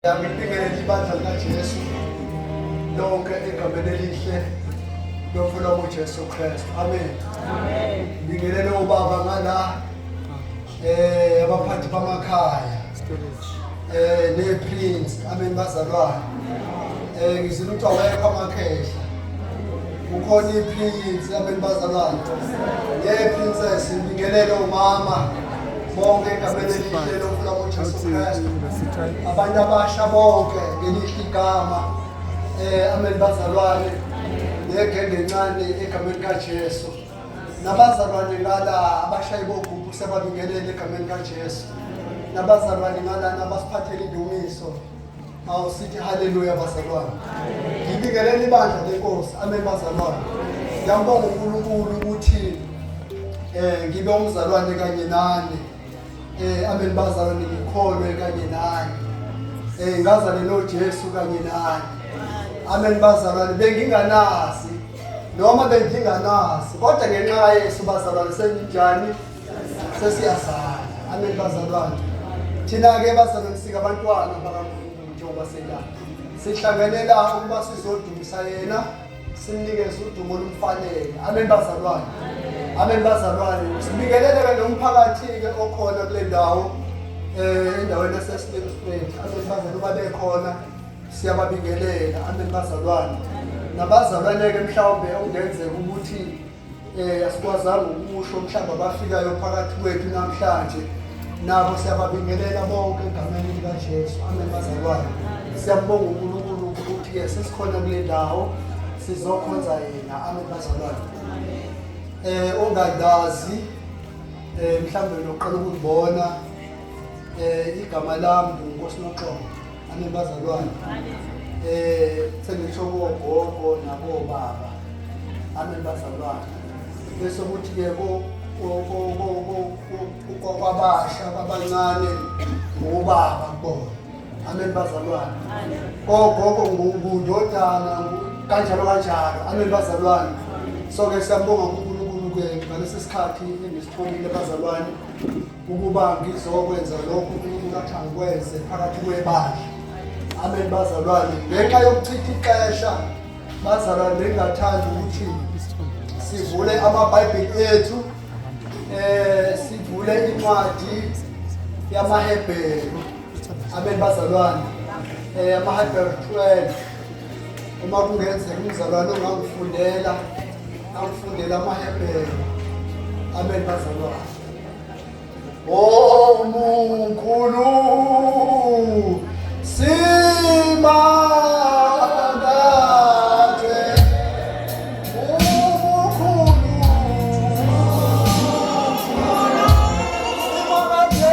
Ngibingelele ibandla likaJesu lonke egameni elihle lomfula uJesu Kristu. Amen. Amen. Ngibingelele ubaba ngala abaphathi bamakhaya. Ne prince. Amen bazalwane. Ngizile ukuthi awekho amakhehla. Kukhona i-prince amen bazalwane. Ne princess ngibingelele umama. Bonke egameni elihle lomfula uJesu Kristu. Abantu abasha bonke ngelihle igama amen bazalwane negenge encane egameni kaJesu. Nabazalwane ngala abashayi bogubhu sebabingelele egameni kaJesu. Nabazalwane ngala nabasiphathela indumiso. Awusithi haleluya bazalwane. Ngibingelela ibandla lenkosi. Amen bazalwane. Ngiyambonga uNkulunkulu ukuthi ngibe umzalwane kanye nani. Amen bazalwane ngikholwe kanye nani. Ngazane noJesu kanye nani. Amen bazalwane benginganazi noma benginganazi kodwa ngenxa kaYesu bazalwane senginjani sesiyazana. Amen bazalwane. Thina ke bazalwane singabantwana bakaNkulunkulu njengoba sela. Sihlanganela ukuba sizodumisa yena simnikeze udumo olumfanele. Amen bazalwane. Amen bazalwane. Sibingelele ke nomphakathi ke okhona kule ndawo endaweni yaseSlim Street. Amen bazalwane uma bekhona siyababingelela. Amen bazalwane. Nabazalwane ke mhlawumbe okungenzeka ukuthi asikwazanga ukusho mhlawumbe abafikayo phakathi kwethu namhlanje nabo siyababingelela bonke egameni likaJesu. Amen bazalwane. Siyambonga uNkulunkulu ukuthi ke sesikhona kule ndawo sizokhonza yena. Amen bazalwane. Ongandazi mhlawumbe noqala ukungibona igama lami nguNkosinoxolo. Amen bazalwane. Sengisho kogogo nabobaba. Amen bazalwane. Bese kuthi ke kwabasha kwabancane ngubaba kubona. Amen bazalwane. Kogogo ngundodana kanjalo kanjalo. Amen bazalwane. So ke siyambonga uNkulunkulu ke ngalesi sikhathi engisitholile bazalwane ukuba ngizokwenza lokhu uNkulunkulu athi angikwenze phakathi kwebandla. Amen bazalwane. Ngenxa yokuchitha ixesha bazalwane bengingathanda ukuthi sivule amaBhayibheli ethu sivule incwadi yamaHebheru. Amen bazalwane. AmaHebheru 12. Uma kungenzeka umzalwane ongangifundela angifundele amaHebheru. Amen bazalwane. Oh Mkhulu simakade umukhulu simakade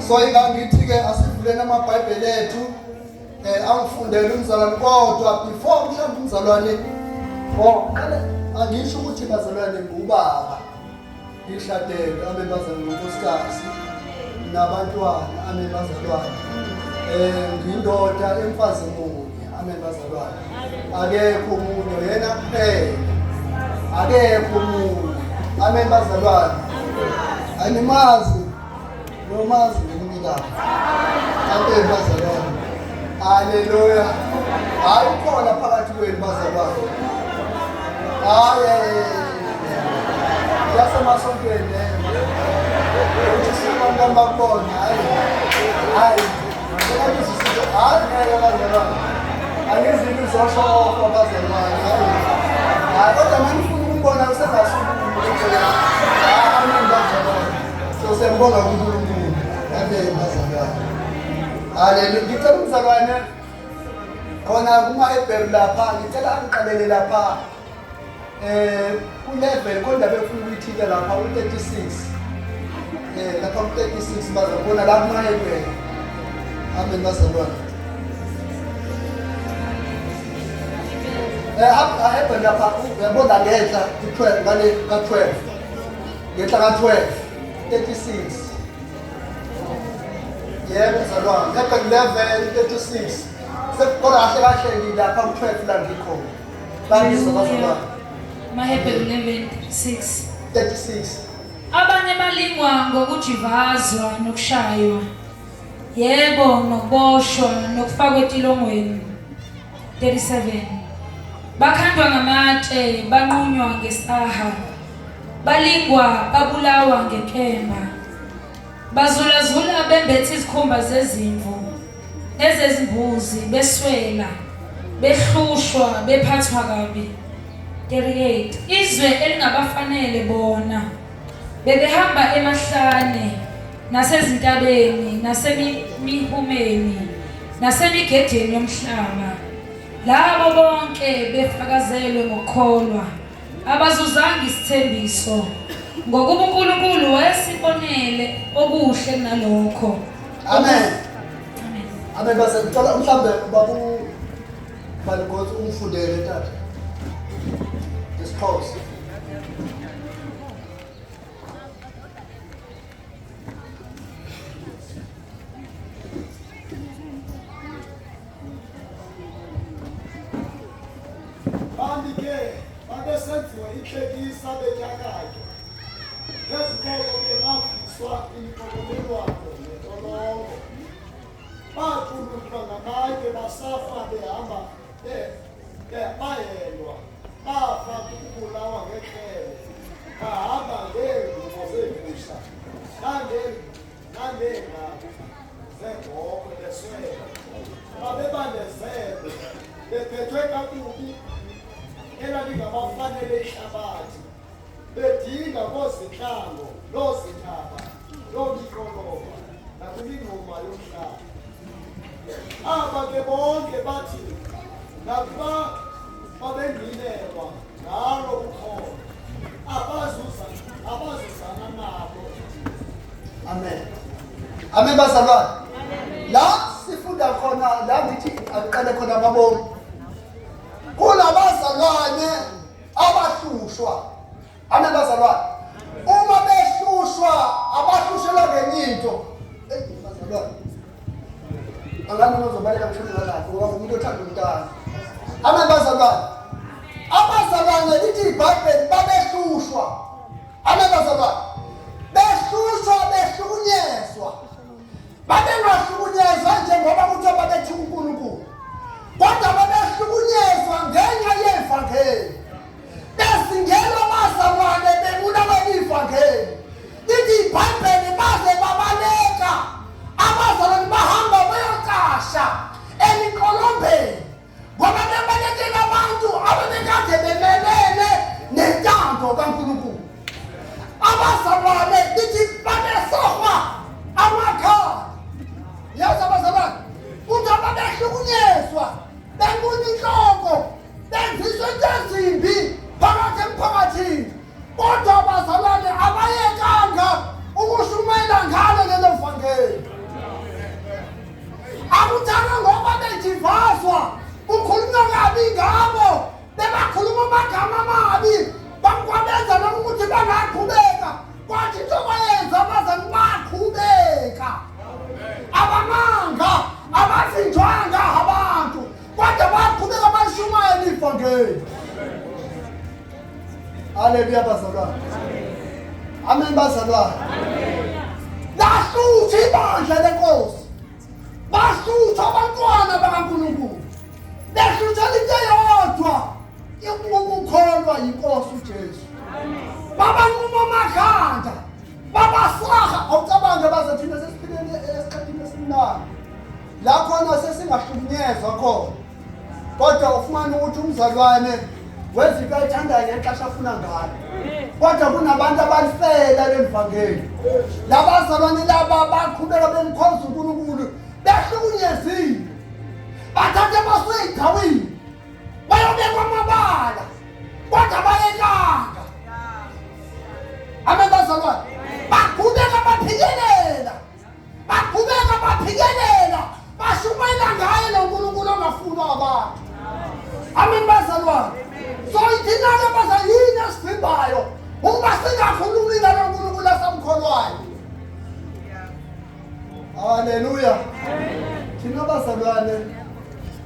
So ingangithi ke asivuleni amaBhayibheli ethu angifundele umzalwane kodwa before mhlawumbe umzalwane qale angisho ukuthi bazalwane ngubaba ngishadele amen bazalwane nonkosikazi nabantwana amen bazalwane ngindoda emfazi munye amen bazalwane akekho omunye yena kuphela akekho omunye amen bazalwane animazi nomazi ngelinye amen bazalwane. Haleluya. Hayi ukhona phakathi kwenu bazalwane. Hayi yasemasontweni leyo. Uthi sibona bakubona hayi. Hayi. Hayi ngeke bazalwane. Uzosho off abazalwane. Hayi kodwa uma nifuna ukumbona usengasukume. Amen bazalwane. So siyambonga uNkulunkulu. Amen bazalwane. Haleluya. Ngicela umzalwane khona kuma-Hebheru lapha ngicela angiqalele lapha eh ku-level kodwa befuna ukuyithinta lapha u-36 eh lapha ku-36 bazabona la kuma-Hebheru. Amen bazalwane. Eh Hebheru lapha uyabona ngenhla ku-12 ngale ka-12 ngenhla ka-12 36 Yebo mzalwane, Hebheru 11 36. Sekukhona kahle kahle ngilapha ku-12 la ngikhona. Bangizwa bazalwane. MaHebheru 11 6. 36. Abanye balingwa ngokujivazwa nokushaywa. Yebo, nokuboshwa nokufakwa etilongweni. 37. Bakhandwa ngamatshe, banqunywa ngesaha. Balingwa, babulawa ngenkemba. Bazulazula bembethe izikhumba zezimvu nezezimbuzi, beswela, behlushwa, bephathwa kabi. 38 Izwe elingabafanele bona bebehamba emahlane nasezintabeni nasemihumeni nasemigedeni yomhlaba. Labo bonke befakazelwe ngokukholwa abazuzanga isithembiso ngokuba uNkulunkulu wayesibonele okuhle kunalokho. Amen. Amen. Amen base ngicela mhlambe babu Baligothi ungifundele tata. IsiXhosa. Bambi ke babesenziwa intlekisa betyakatywa. Phezu koko ke baviswa imixokolelwano nentolongo. Baxulutywa ngamatye basafa behamba bahelwa bafa kukubulawa ngekrele bahamba ngeengubo zeegusha nangeengqaku zeebhokhwe beswele babebandezelwe bephethwe kakubi elalingabafanele ihlabathi bedinga koozintlango noozintaba noomiqoloba nakwimingxuma yomhlaba. Aba ke bonke bathi nakuba babengqinelwa ngalo ukholo abazuzana nalo idini. Amen. Amen bazalwane. La sifunda khona la ngithi akuqale khona amabomu. Kulabazalwane abahlushwa. Amen bazalwane. Uma behlushwa abahlushelwa ngenye into. Bazalwane. Angani uzobaleka kushonela lapho ngoba umuntu othanda umntana. Amen bazalwane. Abazalwane lithi iBhayibheli babehlushwa. Amen bazalwane. Behlushwa behlukunyezwa. Babengahlukunyezwa njengoba kuthiwa babethuka uNkulunkulu. Kodwa babehlukunyezwa ngenxa yevangeli. Bezingelwa abazalwane bebulawa ivangeli. Lithi iBhayibheli baze babaleka. Abazalwane bahamba bayocasha emiqolombeni ngoba bebalekela abantu abebekade bemelene nentando kaNkulunkulu. Abazalwane lithi babesahwa amakhaya. Yazi abazalwane kuthiwa babehlukunyezwa benquna inhloko benziswa into ezimbi phakathi emphakathini kodwa abazalwane abayekanga ukushumayela ngalo lelo vangeli akuthanga ngoba bejivazwa kukhulunywa kabi ngabo bebakhuluma amagama amabi bakwabenza noma ukuthi bangaqhubeka kwathi into bayenza abazali baqhubeka abamanga abavinjwanga abantu kodwa baqhubeka bashumayela ivangeli. Haleluya bazalwane. Amen bazalwane. Lahlutha ibandla lenkosi. Bahlutha abantwana bakaNkulunkulu. Behluthela into eyodwa ukukholwa yinkosi uJesu. Babanquma amakhanda. Babasaha awucabange baze thina sesiphileni esikhathini esimnandi. La khona sesingahlukunyezwa khona. Kodwa ufumana ukuthi umzalwane wenza into ayithandayo ngexesha afuna ngalo. Kodwa kunabantu abalifela leli vangeli. Labazalwane laba baqhubeka bemkhonza uNkulunkulu behlukunyeziwe. Bathathe baseyigcawini. Bayobekwa amabala. Kodwa bayekanga. Amen bazalwane. Baqhubeka baphikelela. Baqhubeka baphikelela bashumayela ngaye lo Nkulunkulu ongafunwa abantu. Amen bazalwane. So ithina-ke bazalwane yini esivimbayo ukuba singakhulumi ngalo Nkulunkulu esamkholwayo. Haleluya. Thina bazalwane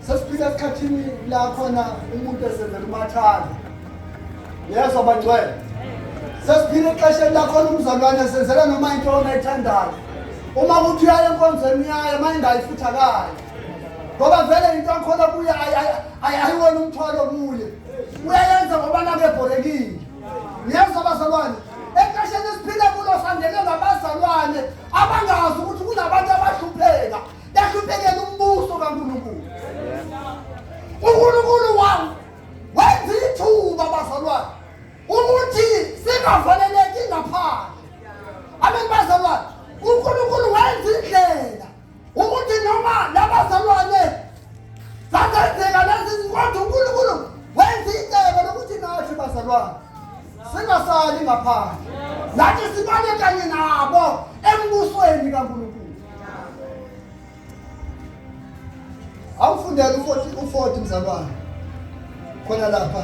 sesiphila esikhathini la khona umuntu esenzela umathanda. Yezwa bangcwele. Sesiphila exesheni la khona umzalwane esenzela noma into onayithandayo. Uma kuthi uyaya enkonzweni uyaya, uma ingayi futhi akayi. Ngoba vele into akhona kuye ayiwona umthwalo kuye. Uyayenza ngoba nakebhorekile. Niyezwa bazalwane? Exesheni esiphila kulo sandelwe ngabazalwane abangazi ukuthi kunabantu abahlupheka behluphekela umbuso kaNkulunkulu. UNkulunkulu wawo wenza ithuba bazalwane ukuthi singavaleleki ngaphandle. Amen bazalwane. uNkulunkulu wenza indlela ukuthi noma labazalwane zazenzeka lezi kodwa uNkulunkulu wenza icebo lokuthi nathi bazalwane singasali ngaphandle nathi sibane kanye nabo embusweni kaNkulunkulu. Awufundele u-40 mzalwane khona lapha.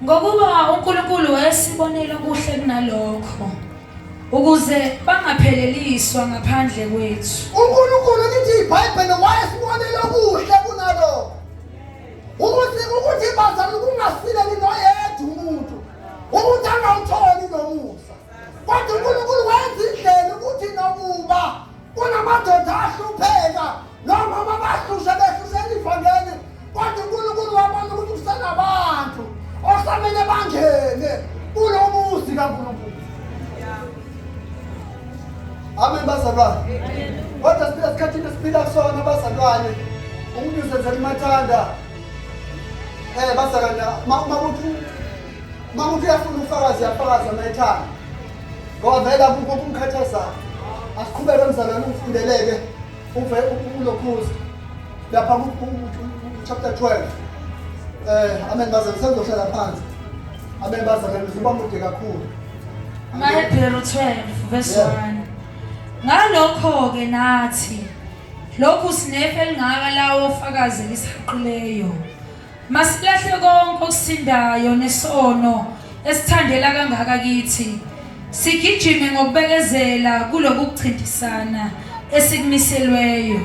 Ngokuba uNkulunkulu wayesibonela okuhle kunalokho ukuze bangapheleliswa ngaphandle kwethu. uNkulunkulu lithi iBhayibheli wayesibonela okuhle kunalokho. Ukuthi ukuthi bazalwane kungasileli noyedwa umuntu ukuthi angawutholi nomusa. Kodwa uNkulunkulu wenza indlela ukuthi nokuba kunamadoda ahlupheka nomama abahlusha behlushela ivangeli kodwa uNkulunkulu wabona ukuthi kusenabantu osamele bangene kulo muzi kaNkulunkulu. Amen bazalwane. Kodwa siphila esikhathini esiphila kusona bazalwane. Umuntu uzenzela umathanda. Bazalwane makuthi makuthi uyafuna ufakazi uyafakaza mayethanda. Ngoba vele akukho okumkhathazayo. Asiqhubeke mzalwane ungifundeleke uve ulokhuza. Lapha ku chapter 12. Amen bazalwane sengizohlala phansi. Amen bazalwane uzoba mude kakhulu. AmaHebheru 12 verse 1. Ngalokho-ke nathi lokhu sinefa elingaka lawo ofakazi elisihaqileyo. Masilahle konke okusindayo nesono esithandela kangaka kithi. Sigijime ngokubekezela kuloku kuchintisana esikumiselweyo.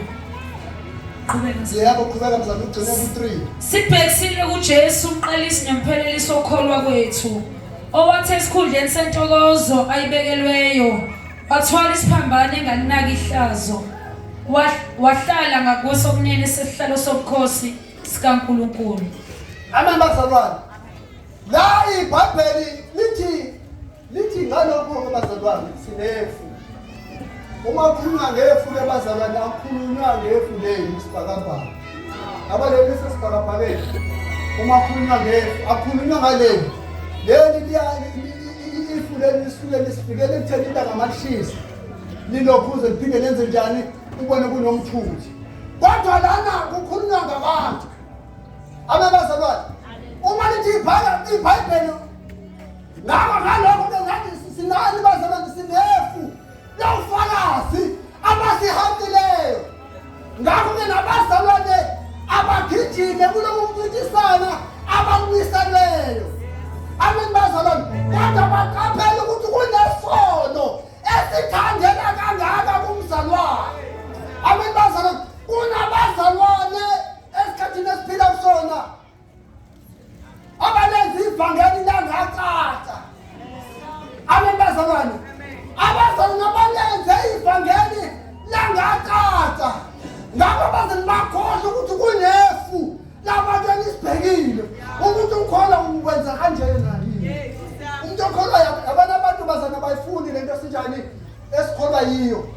Qhubeka. Yebo, qhubeka mzalwane ugcine ku-3. Sibhekisile kuJesu umqalisi nomphelelisi wokukholwa kwethu, owathi esikhundleni sentokozo ayibekelweyo wathwala isiphambano engalinaki ihlazo, wahlala ngakwesokunene sesihlalo sobukhosi sikaNkulunkulu. Amen bazalwane. La iBhayibheli lithi lithi ngalokho ke bazalwane sinefu. Uma kukhulunywa ngefu ke bazalwane akukhulunywa ngefu leli isibhakabhaka. Abaleli sesibhakabhakeni. Uma kukhulunywa ngefu akukhulunywa ngaleli. Leli liya ifu leli lisuke lisifikele ekutheni ilanga malishisa. Lilokhuze liphinde lenze njani ubone kunomthunzi. Kodwa lana kukhulunywa ngabantu. Amen bazalwane. Uma lithi iBhayibheli ngakho ngalokho ke ngathi sinani bazalwane sinefu lofakazi abasihaqileyo. Ngakho ke nabazalwane abagijime kuloku kuncintisana abakumiselweyo. Amen bazalwane. Kodwa baqaphele ukuthi kunesono esithandela kangaka kumzalwane. Amen bazalwane. Kunabazalwane esikhathini esiphila kusona abalenza ivangeli langacaca. Amen bazalwane. Abazalwane abalenze ivangeli langacaca. Ngakho bazalwane bakhohlwa ukuthi kunefu labantu elisibhekile ukuthi ukholwa ukwenza kanjena yini. Umuntu okholwayo abanye abantu bazalwane abayifuni lento esinjani esikholwa yiyo.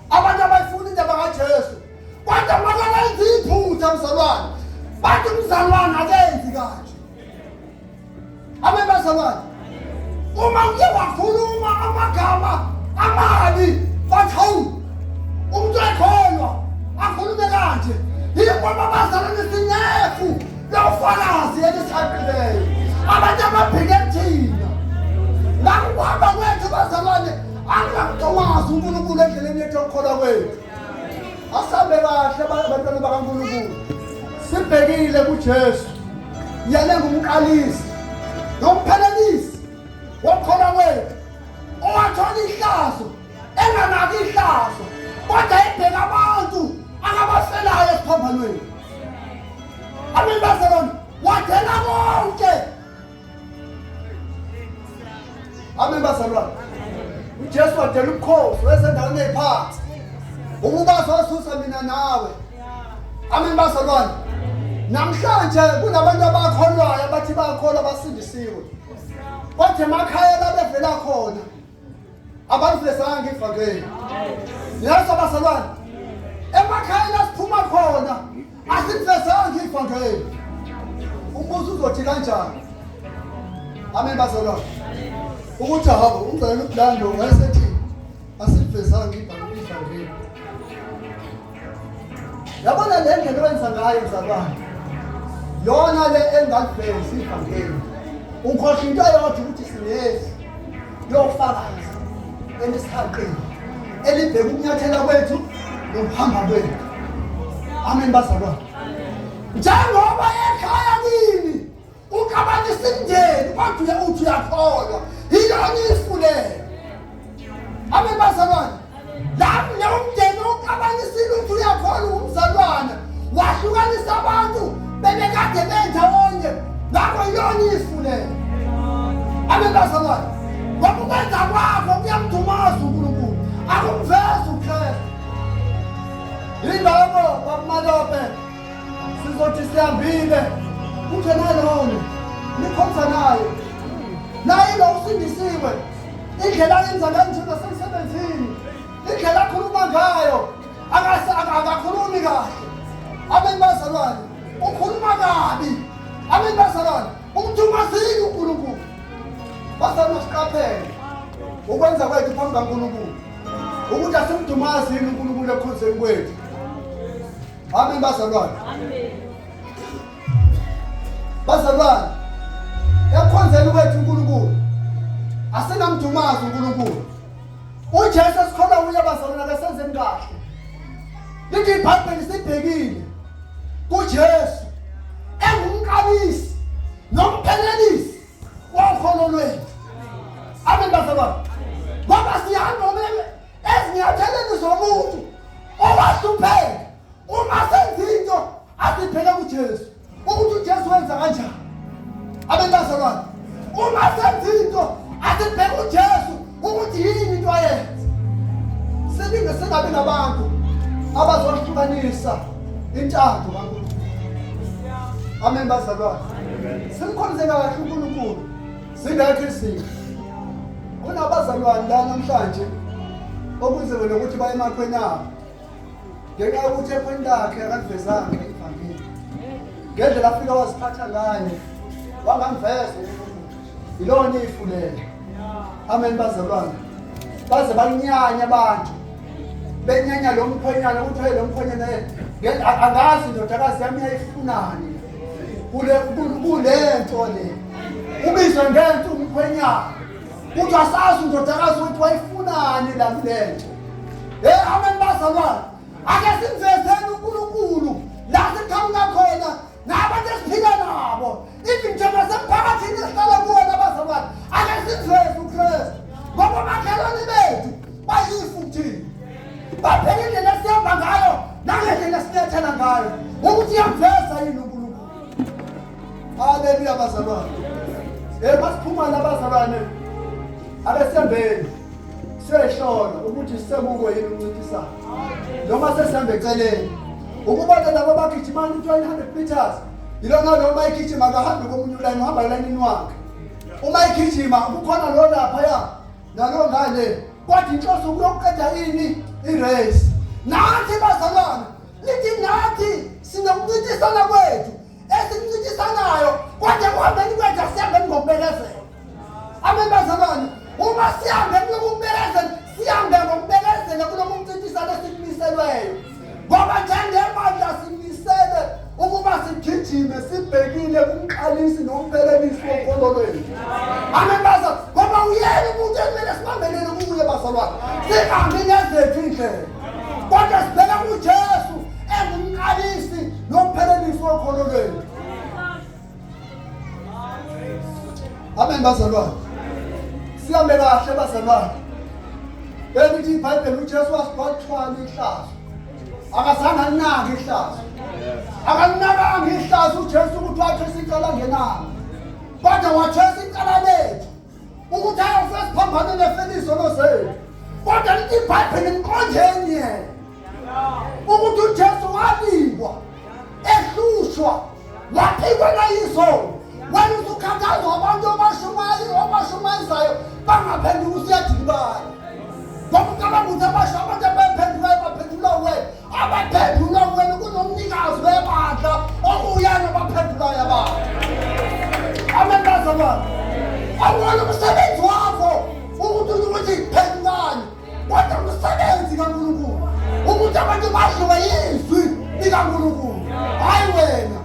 Abantu abayifuni indaba kaJesu. Umzalwane akenzi kanje. Amen bazalwane. Uma uye wakhuluma amagama amabi bathi hawu umuntu ekholwa akhulume kanje yingoba bazalwane sinefu lofakazi elisihaqqileyo abantu ababheke kuthina ngakuhamba kwethu bazalwane angingamdumazi uNkulunkulu endleleni yethu yokukholwa kwethu. Asambe kahle abantwana bakaNkulunkulu. Sibhekile kuJesu. Yena ngumqalisi nomphelelisi wokukholwa kwethu owathola ihlazo enganaki ihlazo kodwa ebheka abantu akabafelayo esiphambanweni. Amen bazalwane, wadela konke. Amen bazalwane. UJesu wadela ubukhosi wezendaweni eziphansi. Ukuba azosusa mina nawe. Amen bazalwane. Namhlanje kunabantu abakholwayo abathi bakholwa basindisiwe. Kodwa emakhaya labevela khona abalifezanga ivangeli. Yazi abazalwane, emakhaya la siphuma khona asilifezanga ivangeli. Umbuzo uzothi kanjani? Amen bazalwane. Ukuthi hawo umzalwane uBlando wayesethi asilifezanga ivangeli. Yabona le ndlela owenza ngayo mzalwane, yona le engalivezi ivangeli. Ukhohlwa into eyodwa ukuthi sinezi lofakazi elisihaqile elibheka ukunyathela kwethu nokuhamba kwethu. Amen bazalwane. Njengoba ekhaya kini uxabanisa imndeni kodwa uthi uyakholwa yilona ifu lelo. Amen bazalwane. Lami leyo mndeni oxabanisile uthi uyakholwa umzalwane wahlukanisa abantu bebekade bendawonye ngakho yilona ifu lelo. Amen bazalwane. Ngoba ukwenza kwakho kuyamdumaza uNkulunkulu akumvezi uKristu. Yingakho bakumalope sizothi sihambile kuthe nalona nikhonza naye naye lo usindisiwe indlela ayenza ngayo nje nasemsebenzini indlela akhuluma ngayo akakhulumi kahle amen bazalwane ukhuluma kabi amen bazalwane umthumazile uNkulunkulu bazalwane siqaphele ukwenza kwethu phambi kaNkulunkulu ukuthi asimdumazi yini uNkulunkulu ekukhonzeni kwethu Amen bazalwane. Amen. Bazalwane, ekukhonzeni kwethu uNkulunkulu asinamdumazi uNkulunkulu. UJesu esikholwa kuye bazalwane akasenzeni kahle. Lithi iBhayibheli sibhekile kuJesu engumqalisi nomphelelisi wokholo lwethu. Amen bazalwane. Ngoba sihamba ezinyatheleni zomuntu owahlupheka uma senza into asibheke kuJesu ukuthi uJesu wenza kanjani abantazalwane uma senza into asibheke uJesu ukuthi yini into ayenza silinge singabi nabantu abazohlukanisa intando kaNkulunkulu amen bazalwane simkhonze kahle uNkulunkulu singekho isimo Kunabazalwane la namhlanje okunzima nokuthi baye emakhweni abo ngenxa yokuthi ekhweni lakhe akalivezanga ivangeli ngendlela afika waziphatha ngayo wangamveza uNkulunkulu yilona ifu lelo amen bazalwane baze banyanya abantu benyanya lo mkhwenyana ukuthi hayi lo mkhwenyana angazi indodakazi yami yayifunani kule kulento le ubizwa ngento umkhwenyana uthi asazi undodakazi wethu wayifunani la kulento hey amen bazalwane ake simvezeni uNkulunkulu la siqhamuka khona nabantu esiphila nabo even nje nasemphakathini esihlala kuwona bazalwane ake simveze uKristu ngoba omakhelwane bethu bayifu kuthina babheke indlela esihamba ngayo nangendlela esinyathela ngayo ukuthi iyamveza yini uNkulunkulu haleluya bazalwane eh masiphuma labazalwane abesembeni siyehlola ukuthi sisekuko yini umncintisano noma sesihambe eceleni ukubona labo bagijimana u-200 meters yilona lo uma igijima akahambi komunye ulayini uhamba elayinini wakhe uma igijima kukhona lo laphaya nalo ngale kodwa inhloso ukuyoqeda ini irace nathi bazalwane lithi nathi sinokuncintisana kwethu. Ukuba sihambe kulokubekezela, sihambe ngokubekezela kuloku mncintiswano esikumiselweyo. Ngoba njengebandla simisele ukuba sigijime sibhekile kumqalisi nomphelelisi wokholo lwethu. Amen bazalwane. Ngoba uyena umuntu ekumele sibambelele kuye bazalwane. Singahambi ngezethu indlela. Kodwa sibheka kuJesu engumqalisi nomphelelisi wokholo lwethu. Amen bazalwane. Sihambe kahle bazalwane. Elithi iBhayibheli uJesu wathwala ihlazo. Akazange alinake ihlazo. Akalinakanga ihlazo uJesu ukuthi wathwesa icala ngenalo. Kodwa wathwesa icala lethu ukuthi ayofa esiphambanweni efela izono zethu. Kodwa lithi iBhayibheli mqondeni yena ukuthi uJesu wanikwa ehlushwa waphikwa nayizono. Wena usukhathazwa abantu obashumayizayo bangaphenduka usuyadikibala. Ngoba ucabanga ukuthi abasho abantu abaphendukayo baphendula wena. Abaphendula wena kunomnikazi webandla okuyena obaphendulayo abantu. Amen bazalwane. Awuwona umsebenzi wakho ukuthi phendukani. Kodwa umsebenzi kaNkulunkulu ukuthi abantu badliwe yizwi likaNkulunkulu. Hayi wena.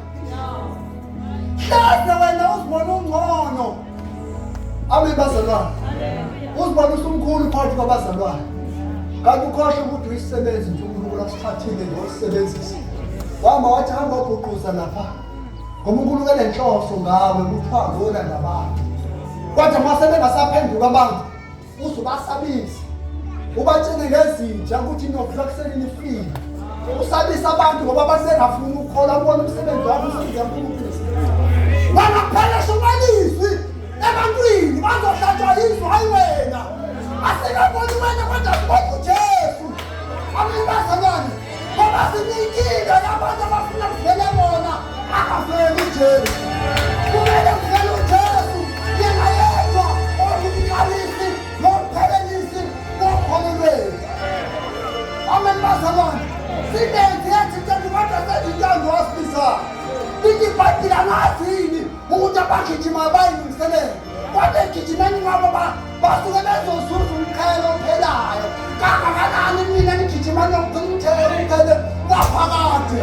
Hleze wena uzibona ungcono. Amen bazalwane. Uzibona usumkhulu phakathi kwabazalwane. Kanti ukhohlwa ukuthi uyisisebenzi nje uNkulunkulu asithathile nje wasisebenzisa. Wahamba wathi hamba wabhuquza lapha. Ngoba uNkulunkulu enenhloso ngawe kuthiwa lona nabantu. Kodwa uma sebengasaphenduka abantu uzobasabisa. Ubatshele ngezinja ukuthi niyofika kuseni nifile. Usabisa abantu ngoba abantu bengafuni ukukholwa kubona umsebenzi wakho umsebenzi kaNkulunkulu. Wena kuphela shumayela izwi ebantwini bazohlatshwa izwi hayi wena. Asikaboni wena kodwa sibona uJesu. Amen bazalwane. Ngoba sinenkinga yabantu abafuna kuvele bona akaveli uJesu. Kumele kuvele uJesu yena yedwa ongumqalisi nomphelelisi wokholo lwethu. Amen bazalwane. Sinenzi yathi intando kodwa senza intando wasibizayo. Lithi iBhayibheli angazi yini ukuthi abagijimayo bayilungiselele. Kodwa egijimeni kwabo basuke bezozuza umqhele ophelayo. Kangakanani nina nigijima niyogcina umqhele waphakade.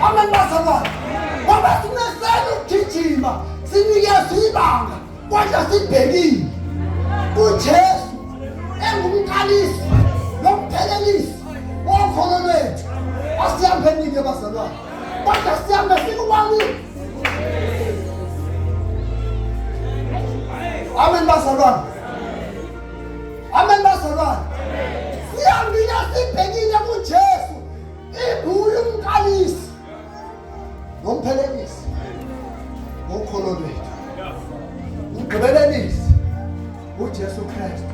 Amen bazalwane. Ngoba sinesele ukugijima sinikezwe ibanga kodwa sibhekile kuJesu engumqalisi nomphelelisi wokholo lwethu. Asihambeni-ke bazalwane, kodwa sihambe sikubani? Amen bazalwane. Amen bazalwane. Sihambile sibhekile kuJesu inguye umqalisi nomphelelisi wokholo lwethu. Umgqibelelisi uJesu Kristu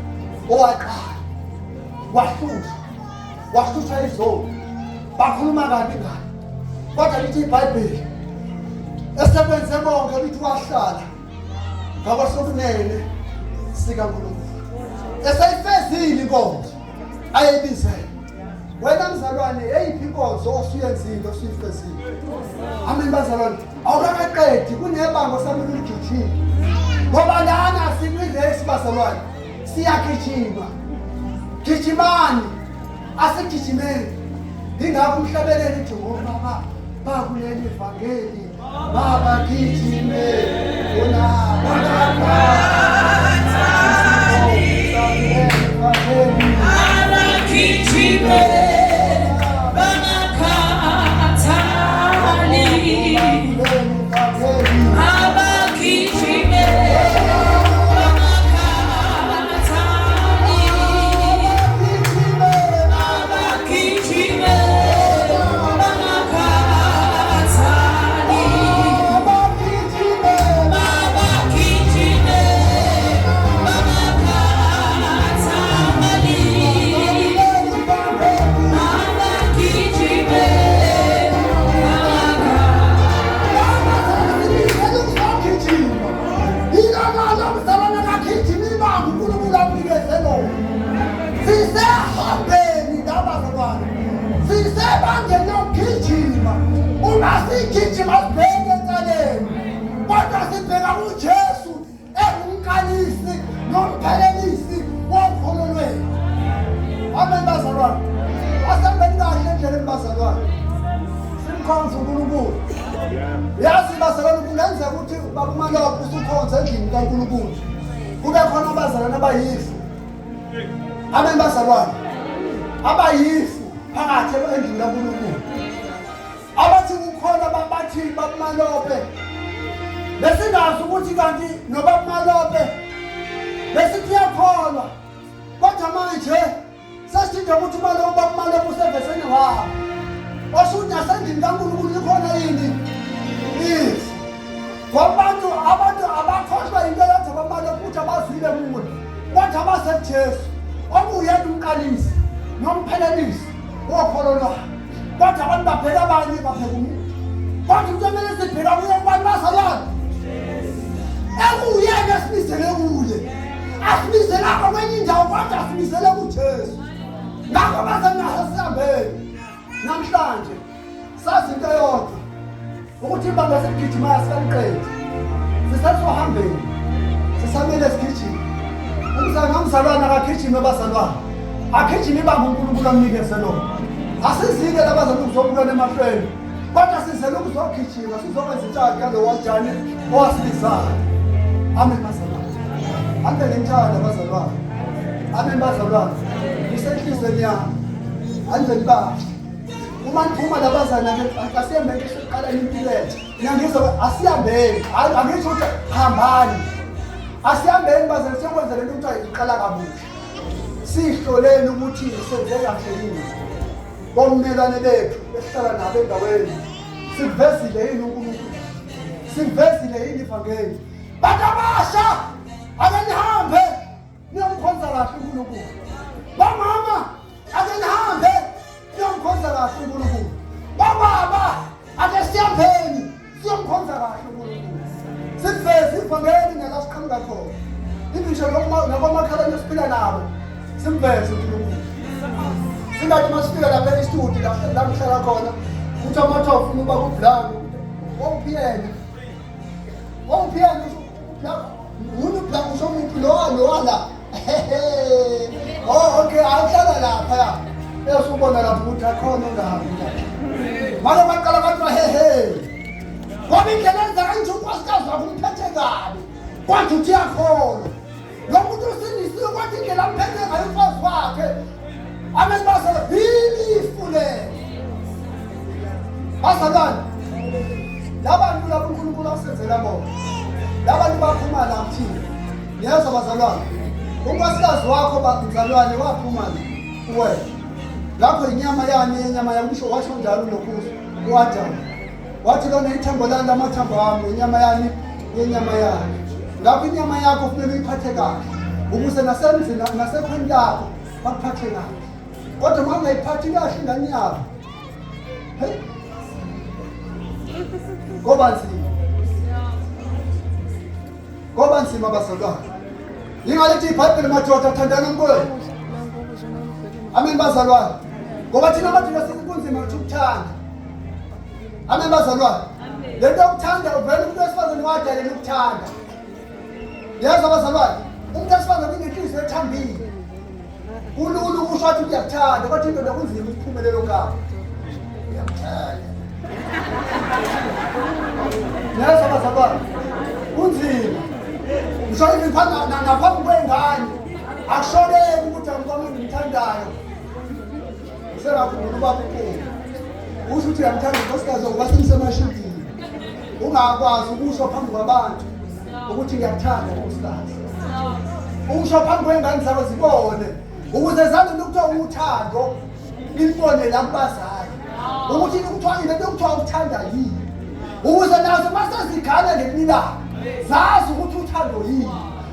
owaqala wahlushwa wahlushwa izono bakhuluma kabi ngaye kodwa lithi iBhayibheli esekwenze konke lithi wahlala ngakwasokunene sikaNkulunkulu eseyifezile inkonzo ayeyibizele wena mzalwane eyiphi inkonzo osuyenzile osuyifezile amen bazalwane awukakaqedi kunebango osamele uligijime ngoba lana sikwiresi bazalwane siyagijima gijimani asigijimeni ingakho umhlabeleli uthi ngobaba bakuleli vangeli baba gijime bona Abagijime bangakhathali abagijime bangakhathali abagijime bangakhathali abagijime bangakhathali abagijime Sisehambeni ndabazalwane, sisebangeni lokugijima. Uma sigijima sibheke ecaleni, kodwa sibheka kuJesu engumqalisi. Amen bazalwane. Asihambeni kahle endleleni bazalwane. Simkhonze uNkulunkulu. Yazi bazalwane kungenzeka ukuthi bakumalokhu usukhonze endlini kaNkulunkulu. Kube khona abazalwane abayifu. Amen bazalwane. Abayifu phakathi endlini kaNkulunkulu. Abathi kukhona bathi bakumalope. Besingazi ukuthi kanti nobakumalope besithi uyakholwa. Kodwa manje sesithinda ukuthi umalope bakumalope useveseni wabo. Osho ukuthi nasendlini kaNkulunkulu likhona yini? Ifu. Ngoba abantu abantu abakhohlwa into eyodwa bamalope ukuthi abazile kuwe. Kodwa abaseJesu okuyena umqalisi nomphelelisi wokholo lwabo. Kodwa abantu babheka abanye babheka umuntu. Kodwa into emele sibheka kuye kubantu bazalwane. Ekuyena esibizele kuye. Asibizelanga kwenye indawo kodwa asibizele kuJesu. Ngakho bazalwane sihambeni. Namhlanje sazi into eyodwa ukuthi ibanga seligijimayo sikaliqedi. Sisesohambeni. Sisamele sigijime. Umzalwane nomzalwane akagijime bazalwane. Agijime ibanga uNkulunkulu amnikeze lona. Asizike labazalwane ukuzobulana emahlweni. Kodwa sizele ukuzogijima sizokwenza intshaka yalowo jani owasibizayo. Amen bazalwane. Amen ngithanda bazalwane. Amen bazalwane. Isenhlizweni yami. Anze nibahle. Uma niphuma labazana ke asiyambeni siqala impilo entsha. Mina ngizwa asiyambeni. Hayi angisho ukuthi hambani. Asiyambeni bazalwane siyokwenza lento kuthiwa iqala kabusha. Sihloleni ukuthi senze kahle yini. Bommelwane bethu esihlala nabo endaweni. Sikuvezile yini uNkulunkulu? Sikuvezile yini ivangeli? Bantu abasha ake nihambe niyomkhonza kahle uNkulunkulu. Bomama ake nihambe niyomkhonza kahle uNkulunkulu. Bobaba ake siyambeni siyomkhonza kahle uNkulunkulu. Siveze ivangeli nala siqhamuka khona. Ngisho nakomakhelwane esiphila nabo simveze uNkulunkulu. Singathi uma sifika lapha e-studio la ngihlala khona kuthiwa uma kuthiwa ufuna ukuba kublank wawuphiyena wawuphiyena wuni ublank usho umuntu lowa lowa la oh okay awuhlala lapha ya esubona lapho ukuthi akhona ongahambi kahle manje baqala abantu bahehe ngoba indlela enza kanje unkosikazi wakho umphethe kabi kodwa uthi uyakholwa lo muntu usindisiwe kodwa indlela amphethe ngayo umfazi wakhe amen bazalwane ilifu lelo bazalwane labantu laba uNkulunkulu asenzela bona labantu baphuma la kuthina niyezwa bazalwane unkosikazi wakho mzalwane waphuma la kuwena lapho inyama yani yenyama yami usho washo njalo lokhuzo u-Adamu wathi lona ithambo lani lamathambo ami inyama yani yenyama yami ngakho inyama yakho kufanele uyiphathe kahle ukuze nasemzini nasekhweni lakho bakuphathe kahle kodwa uma ungayiphathi kahle ingane yakho hey ngoba nzima ngoba nzima bazalwane yingalethi ibhayibheli madoda thandana umkwenu amen bazalwane ngoba thina madoda kunzima ukuthi ukuthanda Amen bazalwane. Le nto yokuthanda uvele umuntu wesifazane wadalela ukuthanda. Yezwa bazalwane, umuntu wesifazane unenhliziyo ethambile. Kulula ukusho athi uyakuthanda kodwa indoda kunzima ukuphumelela lelo gama. Uyakuthanda. Yezwa bazalwane, kunzima. Ngisho even naphambi kwengane akusholeki ukuthi angibona ngimthandayo. Usengakhumbula ubaba ukhulu. Usho ukuthi uyamthanda unkosikazi ngoba senisemashidini. Ungakwazi ukusho phambi kwabantu ukuthi ngiyakuthanda nkosikazi. Usho phambi kwey'ngane zakho zibone ukuze zalento kuthiwa uthando ilibone la kubazali. Ukuthi kuthiwa lento kuthiwa ukuthanda yini. Ukuze nazo masezigana ngelinye ilanga zazi ukuthi uthando yini.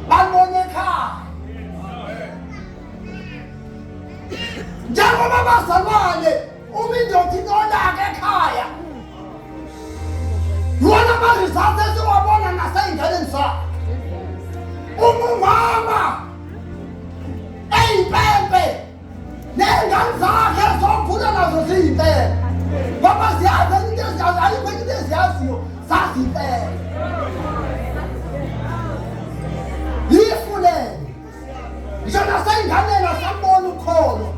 Balibone ekhaya. Njengoba bazalwane uma indoda inolaka ekhaya iwona ama-results esiwabona nasey'nganeni zakhe. Uma umama eyimpempe ney'ngane zakhe zokhula nazo ziyimpempe ngoba ziyazi enye into eziyazi ayikho enye into eziyaziyo zazi impempe. Yifu lelo. Ngisho naseyinganeni asambona ukholo.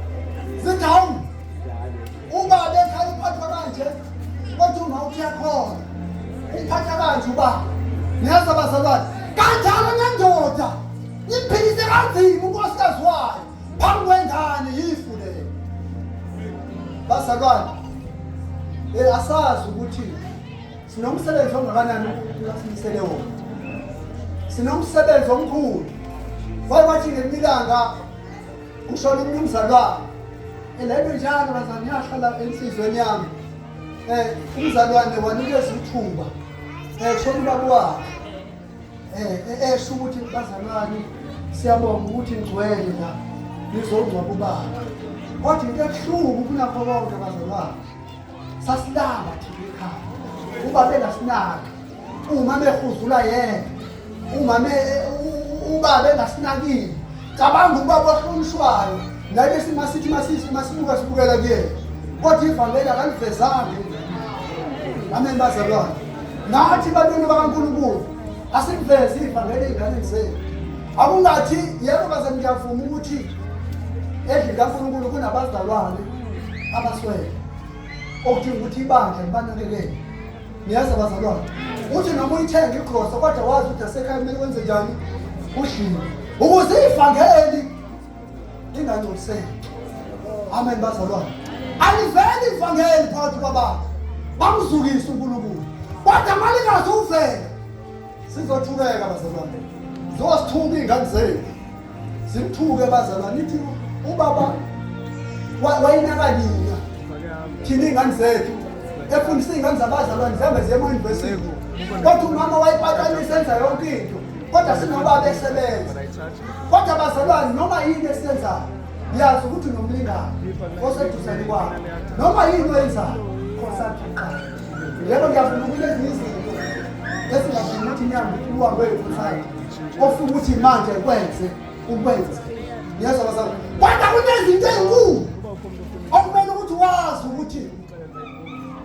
Bazalwane, asazi ukuthi sinomsebenzi ongakanani uNkulunkulu asimisele wona. Sinomsebenzi omkhulu. Kwaye kwathi ngelinye ilanga kushona omunye umzalwane. Lento njalo bazalwane yahlala enhliziyweni yami. Umzalwane wanikeza ithuba. Kushona ubaba wakhe. Esho ukuthi bazalwane siyabonga ukuthi ngcwele la nizongcwaba ubaba. Kodwa into ebuhlungu kunakho konke bazalwane, sasilamba thina ekhaya, ubaba engasinaki, umama ehuzula yena, umama ubaba engasinakile. Cabanga ubaba ohlonishwayo naye masithi masibuka sibukela kuyena, kodwa ivangeli akalivezanga. Amen bazalwane. Nathi bantwana bakaNkulunkulu asikuveze ivangeli ey'nganeni zethu. Akungathi yebo bazalwane, ngiyavuma ukuthi endlini kaNkulunkulu kunabazalwane abaswele okudinga ukuthi ibandla libanakekele. Niyazi abazalwane, uthi noma uyithenga igrosa kodwa wazi ukuthi asekhaya kumele kwenze njani, kudliwe ukuze ivangeli lingangcoliseki. Amen bazalwane. Aliveli ivangeli phakathi kwabantu, bamzukise uNkulunkulu, kodwa malingaze uvele sizothukeka bazalwane, zosithuka iy'ngane zethu, simthuke bazalwane. Ithi ubaba wayinaka nina thina iy'ngane zethu, efundisa iy'ngane zabazalwane zihambe ziye ema-university, kodwa umama wayipatanisa enza yonke into, kodwa sinobaba esebenza. Kodwa bazalwane, noma yini esiyenzayo, yazi ukuthi unomlingane oseduzane kwakho, noma yini oyenzayo consult kuqala. Yebo, ngiyavuma ukuthi ezinye izinto esingavumi ukuthi nihambe uhambe uyoyi-consult, ofuna ukuthi manje kwenze ukwenze. Ngiyezwa bazalwane, kodwa kunezinto ey'nkulu okumele ukuthi wazi ukuthi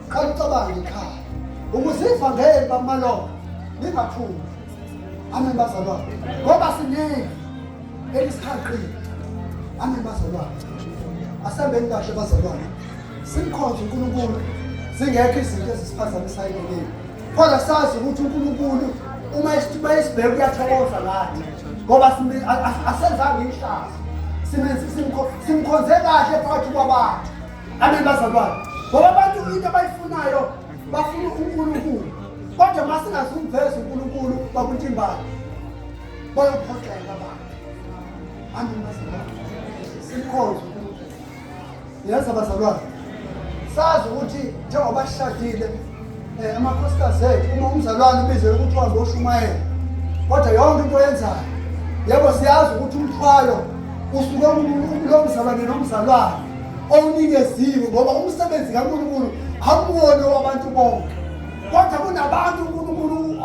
qala ucabange ekhaya ukuze ivangeli bamaloko lingaphumi. Amen bazalwane, ngoba siningi elisihaqile. Amen bazalwane, asihambeni kahle bazalwane, simkhonze uNkulunkulu zingekho izinto ezisiphazamisayo endleleni. Kodwa sazi ukuthi uNkulunkulu uma esibheka uyathokoza ngathi, ngoba asenzanga ihlazo, simkhonze kahle phakathi kwabantu. Amen bazalwane, ngoba abantu into abayifunayo bafuna uNkulunkulu, kodwa uma singazumveza uNkulunkulu bakuntimbane bayophoxeka abantu. Amen bazalwane, simkhonze uNkulunkulu. Yazi abazalwane, sazi ukuthi njengoba sishadile amakhosikazi ethu, uma umzalwane ubizelwe ukuthi uhambe oshumayela, kodwa yonke into oyenzayo, yebo siyazi ukuthi umthwalo usuke kulo mzalwane nomzalwane owunikeziwe, ngoba umsebenzi kaNkulunkulu awuwona wabantu bonke, kodwa kunabantu uNkulunkulu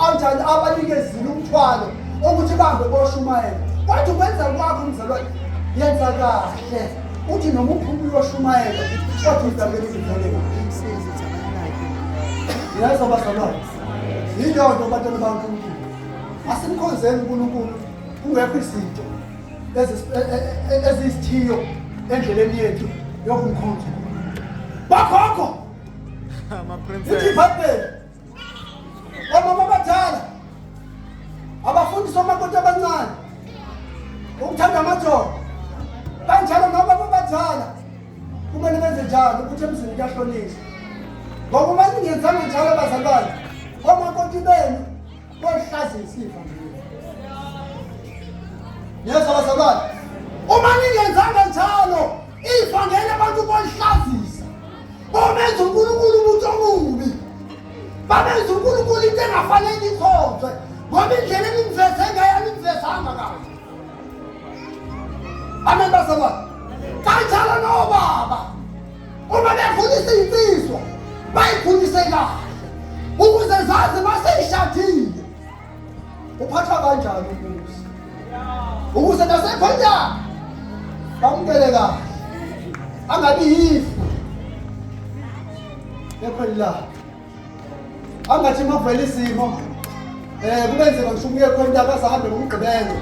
anjani abanikezile umthwalo ukuthi bahambe boshumayela. Kodwa ukwenza kwakho umzalwane, yenza kahle, uthi noma uphuma uyoshumayela, kodwa ivangeli livele kahle. Ngiyezwa bazalwane, yileyo nto bantwana baNkulunkulu, asimkhonzeni uNkulunkulu kungekho izinto eziyisithiyo endleleni yethu yokumkhonza. Bakhokho ithi iBhayibheli, omama abadala abafundisi omakoti abancane ukuthanda amadoda, kanjalo nobaba abadala kumele benze njalo ukuthi emzini kuyahlonishwa, ngoba uma ningenzanga njalo abazalwane, omakoti benu bohlazisa ivangeli. Ngiyezwa bazalwane, uma ningenzanga njalo ivangeli abantu bolihlazisa, bomenza uNkulunkulu umuntu omubi, babenza uNkulunkulu into engafanele ikhonzwe, ngoba indlela enimveze ngayo animvezanga kahle. Amen bazalwane. Kanjalo nobaba uma bekhulisa iy'nsizwa bayikhulise kahle ukuze zazi maseyishadile uphathwa kanjani umuzi, ukuze nasekhonjani bamukele kahle, angabi yifu ekhweni lakhe, angathi uma kuvela isimo kube nzima ngisho ukuya ekhweni lakhe, azahambe ngomgqibelo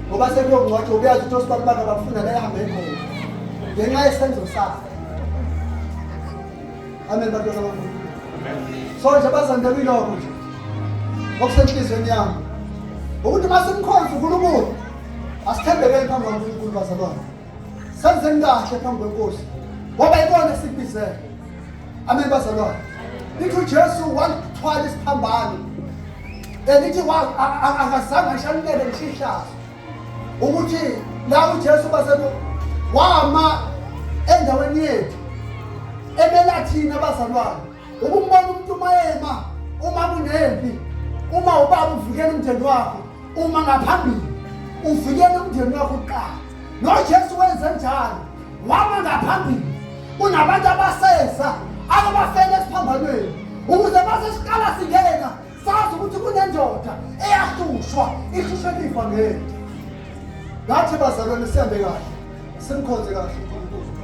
ngoba sekuyongcwatshwa, ubuyazi ukuthi osibani bakhe abafuna la ehambe khona ngenxa yesenzo sakhe. Amen bantwana baNkulunkulu. So nje bazalwane, kuyilokho nje okusenhliziyweni yami ukuthi uma simkhonza uNkulunkulu asithembekeni phambi kwaNkulunkulu bazalwane, senzeni kahle phambi kwenkosi. Ngoba ikona esikubizele. Amen bazalwane. Lithi uJesu walithwala isiphambano. Elithi akazange ashanukele ngisho ihlazo. Ukuthi la uJesu bazalwane wama endaweni yethu emela thina bazalwane. Ukumbona umuntu mayema uma kunempi, uma ubaba uvikela umndeni wakho, uma ngaphambili uvikela umndeni wakho kuqala. NoJesu wenze njalo, wama ngaphambili kunabantu abaseza ababafele esiphambanweni ukuze base siqala singena sazi ukuthi kunendoda eyahlushwa ihlushwe ivangeli. Ngathi bazalwane sihambe kahle, simkhonze kahle uNkulunkulu.